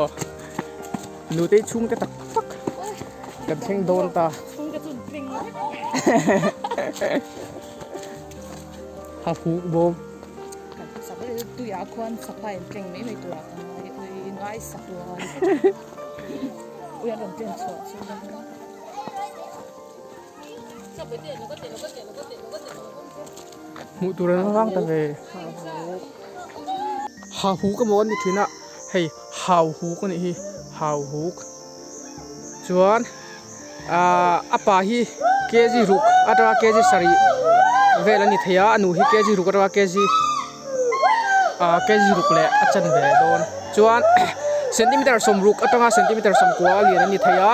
Aw nutei chhungte tak tak kan thleng dawn ta. Chhungte chu tling Ha huk bawm. Tuiah khuan sapa in tleng mai mai turah ka ngai ui ngai sak lo a ui an rawn tlen chhuah chu. Hmuh tur an vang ta ve. Ha huk emaw an ni thin a hei hau huk a nih hi hau huk chuan ahh a pa hi kg ruk atanga kg sarih vel a ni thei a a nu hi kg ruk atanga kg ahh kg ruk leh a chanve dawn chuan centimeter sawmruk atanga centimeter sawmkua a lian a ni thei a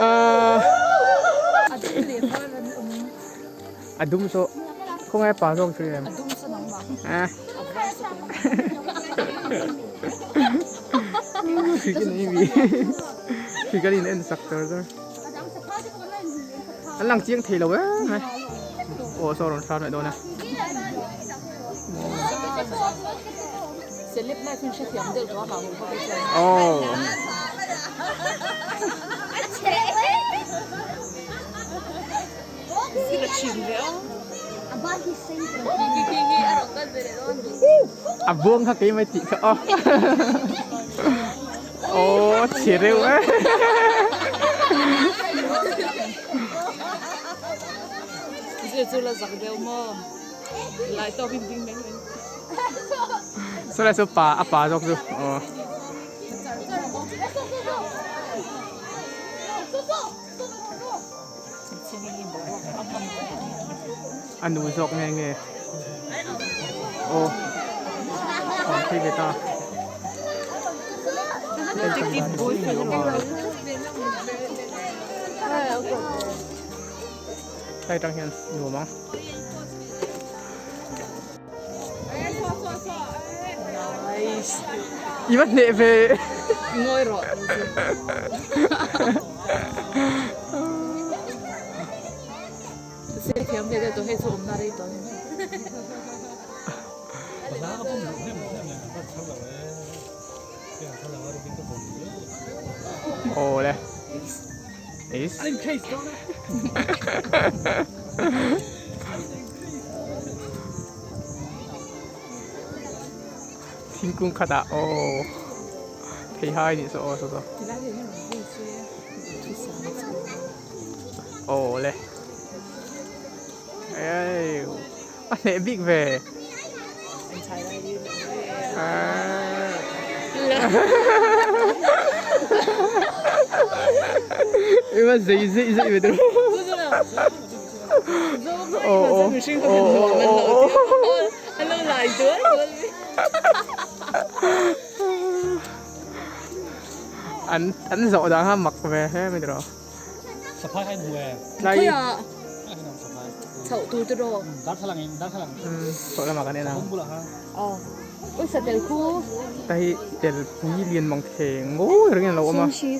ahh a dum saw khawnge pa zawk chu em ah hri kan in en sak char char an lang chiang thei lo em mai aw saw rawn hram leh dawn e. Aw. A buang kha keimah tih kha aw. Aw chhe reuh e. Saw lai saw pa a pa zawk chu aw. A nu zawk nge nge aw an phei ve ta hei tang hian nuam ang. I va hneh ve. Ngawi rawh. Se thiam ve deuh tawh hei chu awmna rei tawh a ni mai. Aw le. Is. Thingkung khatah aw thei hai nih saw aw saw saw aw le ei a hneh bik ve ema zei zei zei ve tur An an zawh dan kha mak ve hle mai tiraw. Saphai kha in hmu em? Tlai. Chhoh tur tiraw? Darthlalang in darthlalang. Chhoh lamah kan en ang. Bulah kha. Aw. Ui satel khu. Ta hi tel pui lian mang theng ngawi reng in a lo awm a. Sumsi.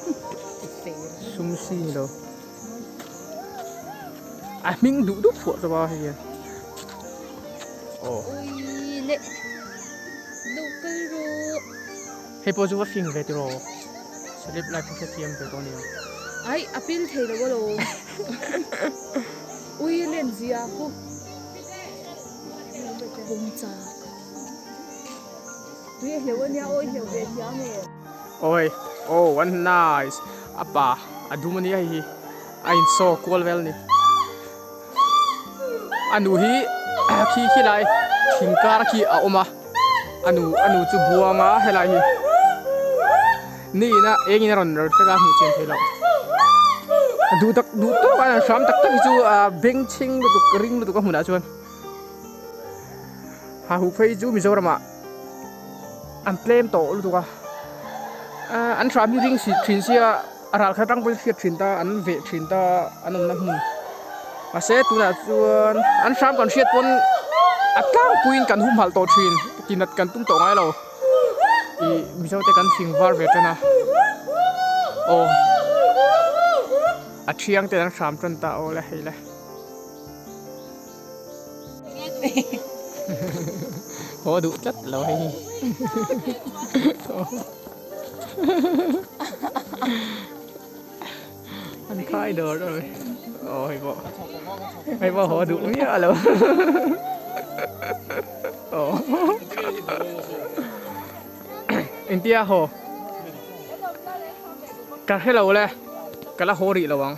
Sumsi ni lo. A hming duh duh phuah chauh a hei hian aw. Ui leh lo kal rawh. Hei pawh chu va fing ve tiraw celeb life hi hrethiam ve tawh ania. Ai a pil thei lo alawm. Ui len zia khu. Pawm chak. Tui a hleuh ania aw i hleuh ve thiam e. Oi oh one nice a pa a dum ania hei hi a in saw kual vel ani a nu hi khi khi lai thing kar khi a awm a a nu a nu chu buang a helai hi ni ina eng in a rawn rawt vek a hmuh chian theih loh duh tak duh tawk a hram tak tak hi chu ah bengchheng lutuk ring lutuk a hmunah chuan. Ha huh phei chu Mizoram ah an tlem tawh lutuk a ahh an hram hi ring si thin sia a ral khat atang pawhin hriat thin ta an veh thin ta an awmna hmun mahse tunah chuan an hram kan hriat pawn a tlangpuiin kan humhalh tawh thin tinat kan tum tawh ngai lo ih Mizo te kan fing var ve tan a aw a thiang ten an hram tan ta aw le hei le. Haw duh tlat lo hei hi. An khai dawr dawr mai. Aw hei pawh. Hei pawh haw duh miah lo. Aw. Engtia haw? Ka hre lo le. Ka la haw rih lo ang.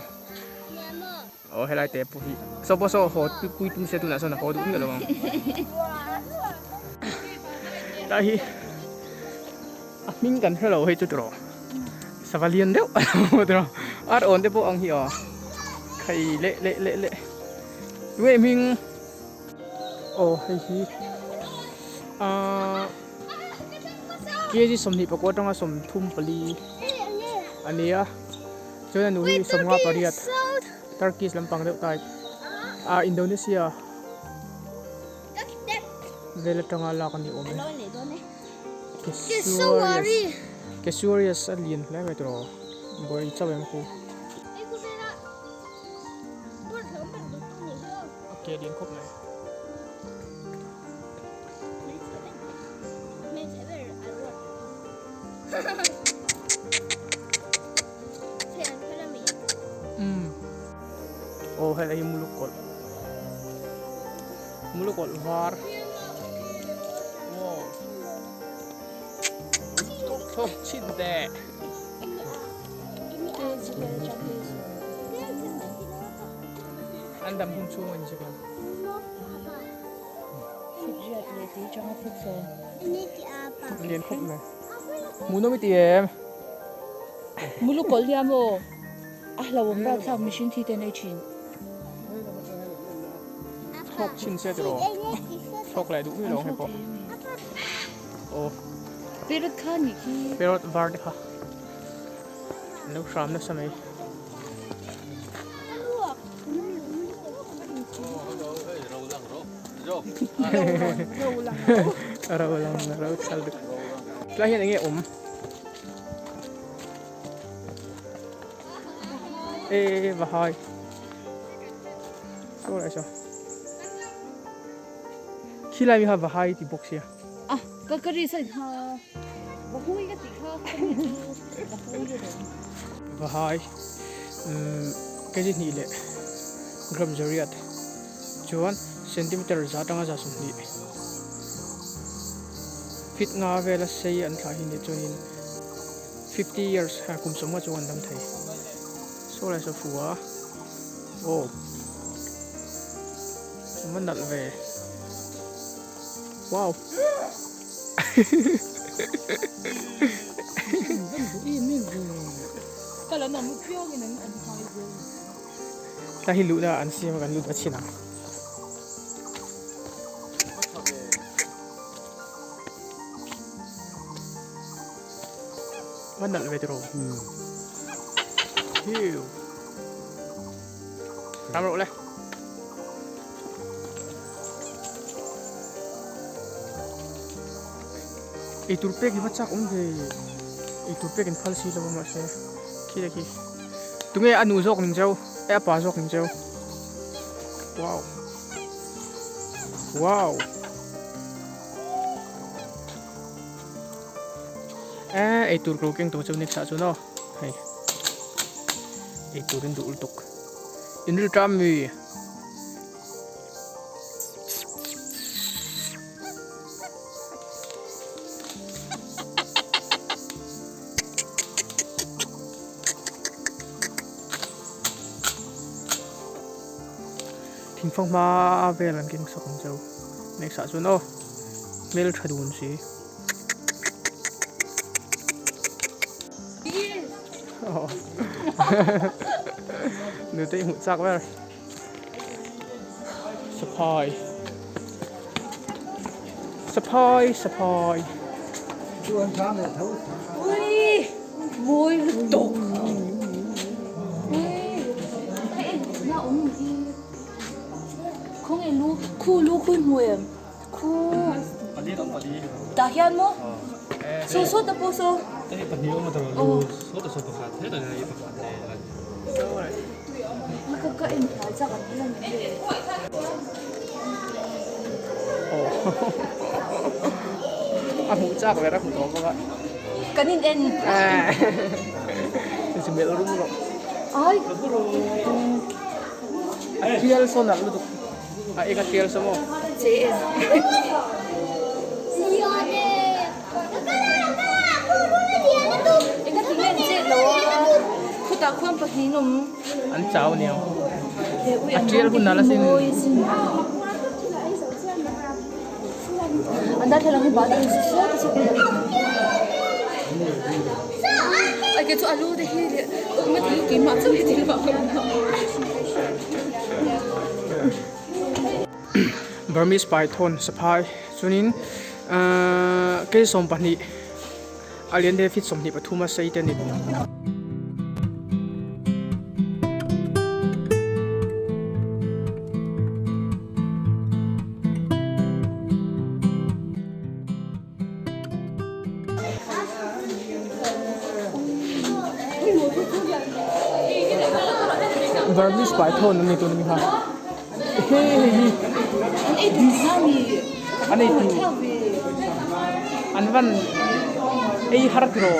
Aw helai te pawh hi saw pawh saw haw pui tum se tunah sawn a haw duh miah lo ang. Tlai hi a hming kan hre lo hei chu tiraw sava lian deuh a lo tiraw ar awn te pawh ang hi aw khai leh leh leh leh tunge hming aw hei hi ahh kg 24 atanga 34 a ni a. Chuan a nu hi 58 Turkish lampang deuh type ah Indonesia vel atanga lak a ni awm e. Casuarius Casuarius a lian hle mai tawh buai chauh em khu. A ke lian khawp mai. Aw helai hi muluk kawlh muluk kawlh var wow thawk chhin teh an dam hun chhung a ni chiang lian khawp mai hmuhnawm i ti em Mulu kawlh hian maw a hlauhawm rapthlak mihring thi te an ei thin. Thlawk chhin se tiraw thlawk leh duh miah lo hei pawh aw Parrot kha nih khi Parrot var te kha an lo hram nasa mai. Ro lang ro chal deuh tlai hian enge awm. Ê và hai Số lại sao Khi lai mi ha và hai ti bawk sia À ka ka ri sai ha va hui ka ti kha ka mi chu va hui ka ri Va hai kg hnih leh gram zariat chuan centimeter za atanga za 20 feet nga vela sei an thlah hi ni chuanin 50 years ha kum sawmnga chu an dam thei saw lai saw fu a aw a nalh ve wow Tlai hi luhna an siam a kan lut a chhin ang. A nalh ve tiraw. Hiu. Ram rawh le. Eitur pek hi va chak awm ve. Eitur pek in phal si lo a mahse khi leh khi. Tunge a nu zawk ning cheu e a pa zawk ning cheu. Wow. Wow. E eitur ka lo keng tawh cheu next ah chuan aw hei eitur in duh lutuk in rilṭam mi. Thingfang hma vel an keng sak ang cheu next ah chuan aw hmel tha dun si. Nute i hmuh chak ber. Saphai Saphai Saphai Ui mawi lutuk Ui hei na awm hi khawnge lu khu lu khu hmu em khu tah hian maw saw saw te pawh saw Ka en hlai chak ang hian A A hmuh chak ber a hmu tawh bawk a. Kan in en. Chu melh rum rawh. Ai. A tial sawn alh lutuk. A eng a tial saw maw? Che en. Eng a ti nge an chet lo a. Khutah khuan pahnih an awm. An chau aniang. A tial hun a la sin. An darthlalang hi bathroom si suat a chhuk a Ai kei chu a lu te hi leh awm a ti keimah chauh hi thil vah ka awm a. Burmese Python saphai chuanin ahh kei 20 a lian te feet 23 a sei te a ni. Burmese Python an ni tun a mi kha hei hei hi An ei tur tihna a ni. An ei tur. An van ei har tiraw.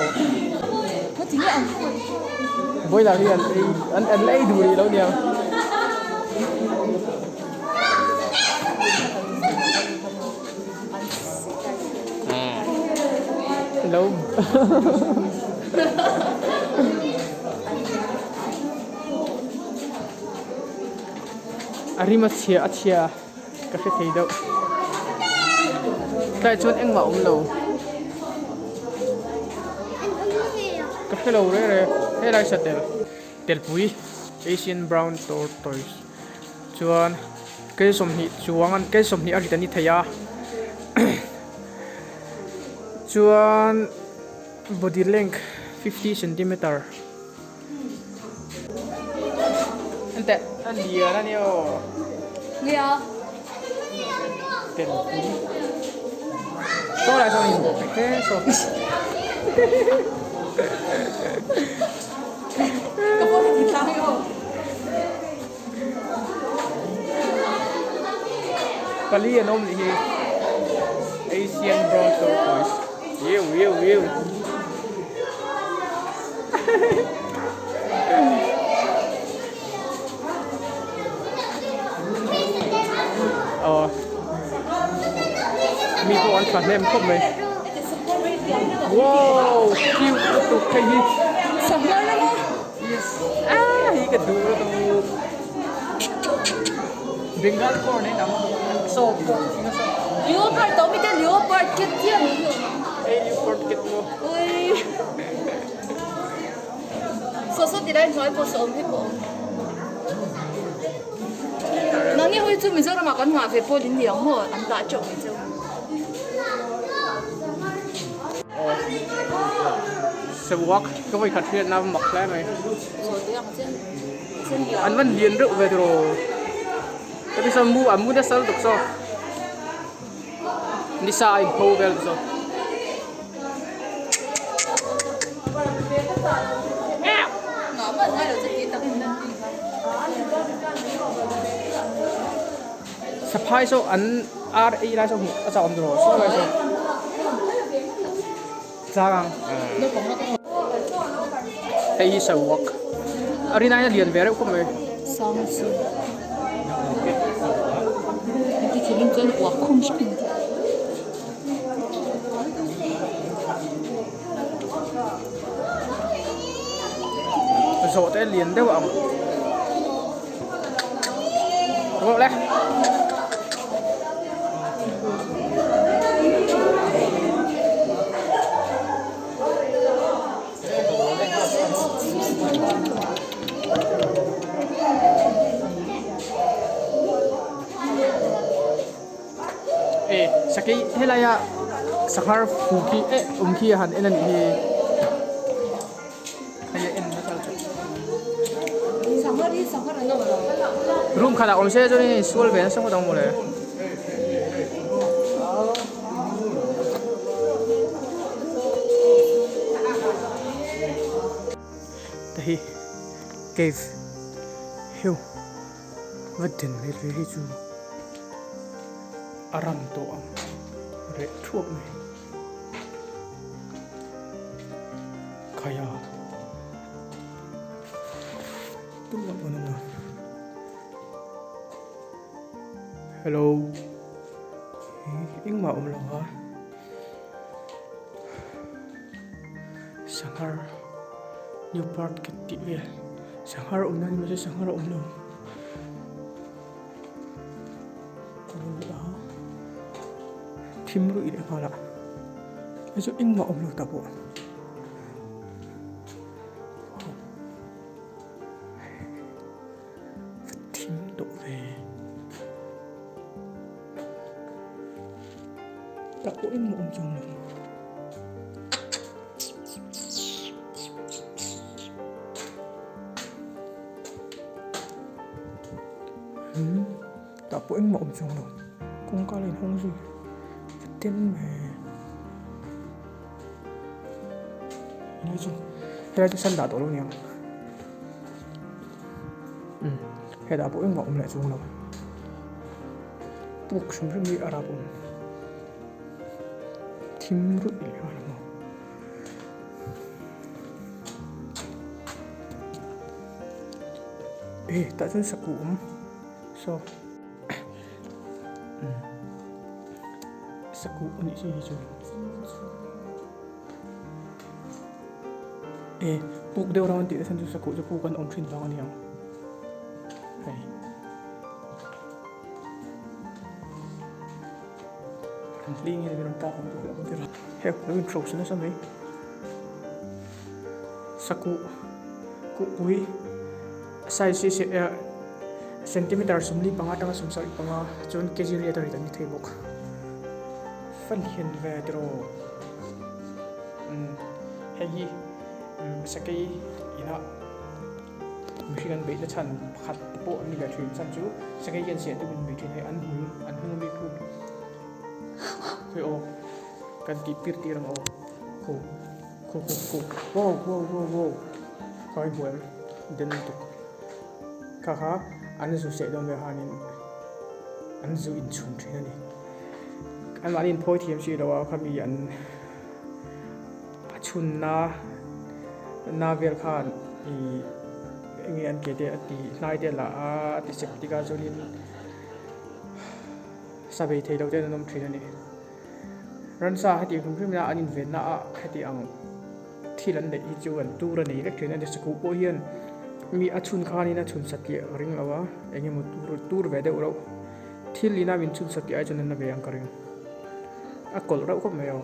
Boiler hi an ei an an la ei duh rih lo nia. Lo A rim a chhia a chhia. Ka hre thei deuh. Tlai chuan engmah awm lo. Ka hre lo re re. Helai satel telpui Asian brown tortoise chuan kei 20 chuang an kei 20 a rit a ni thei a. Chuan body length 50 centimeter. Enteh a lian a nia aw. Nia. Tel pui. Saw lai saw in bawk he saw. Ka pawh hi ti tlang aw. Pali an awm nih hi. Asian brown tortoise. Iu iu iu. Aw mi pawh an thahnem khawp mai wow cute lutuk hei hi yes ah hi ka duh lutuk Bengal corn in ang saw pawh thing a saw Leopard tawh mi te leopard ket chiah ni hi hei leopard ket maw ui saw saw ti lai hnuai pawh saw awm hi pawh awm nangni hawi chu Mizoram ah kan nghah ve pawl in ni ang maw an dah teuh mai cheu Sewak ka vawi khat hriatna mak hle mai an van lian reuh ve tiraw tapi saw mu an mu nasa lutuk saw nisa a inpho vel te saw. Saphai saw an ar ei lai saw hmuh a chak awm tiraw saw lai saw. Tlang ang. Hei hi saruak. A rin aiin a lian ve reuh khawp mai. Sang si. Ti thinlung chuan uak khum hrep in. Zawh te lian deuh ang. Rawh le. E sakei helaia sanghar fu khi eh awm khi a han en a nih hi. Hei a en nasa lutuk. Sanghar hi sanghar an awm lo. Room khatah awm se chuan in insual ve nasa ngawt ang mawle. Te hi cave hiu va den mai ve hi chu a ram tawh ang reh thuap mai. Khaia tumah pawh an awm lo. Hello engmah a awm lo a sanghar new part ka tih vel sanghar awmna ni mahse sanghar a awm lo. Thim ruih leh nghal a hei chu engmah awm lo ta pawh thim tawh ve tah pawh engmah awm chuang lo. Umm tah pawh engmah awm chuang lo kawngka la inhawng zui a ten ve helai chu helai chu san dah tawh lo aniang umm hetah pawh engmah awm leh chuang lo puk hrim hrim hi a rap awm thim ruih leh nghal ang aw. Eh tah chuan sakuh awm saw umm sakuh a nih si hi chu eh puk deuh rang an tih na chhan chu sakuh chu puk an awm thin vang a ni ang hei. Sakuh kuhpui size hi eh centimeter 45 atanga 75 chuan kg riat a rit an ni thei bawk fan hian ve tiraw umm hei hi sakei inah. Mihring an beihna chhan pakhat te pawh an ni ve thin chhan chu sakei hian siah deuhin bei thin hei an hmul an hnung ami khu khawi aw kan tih tir tir ang aw khu khu khu khu wow wow wow wow khawi hmu em den lutuk kha kha an zu seh dawn vel khanin an zu inchhun thin a ni anmahni in phawi thiam si lo a khami an A chhunna na vel khan ih eng nge an ke te a ti hnai te lah a a ti sep tik a chuanin sa bei thei lo te an awm thin a ni. Ransa heti hrim hrim ina an invenna a heti ang thil an neih hi chu an tur a nei vek thin a ni. Sakuh pawh hian mi a chhun khanin a chhun satliah ka ring lo a eng emaw tur tur ve deuh reuh thil ina min chhun satliah ai chuan an na ve ang ka ring. A kawlh reuh khawp mai aw.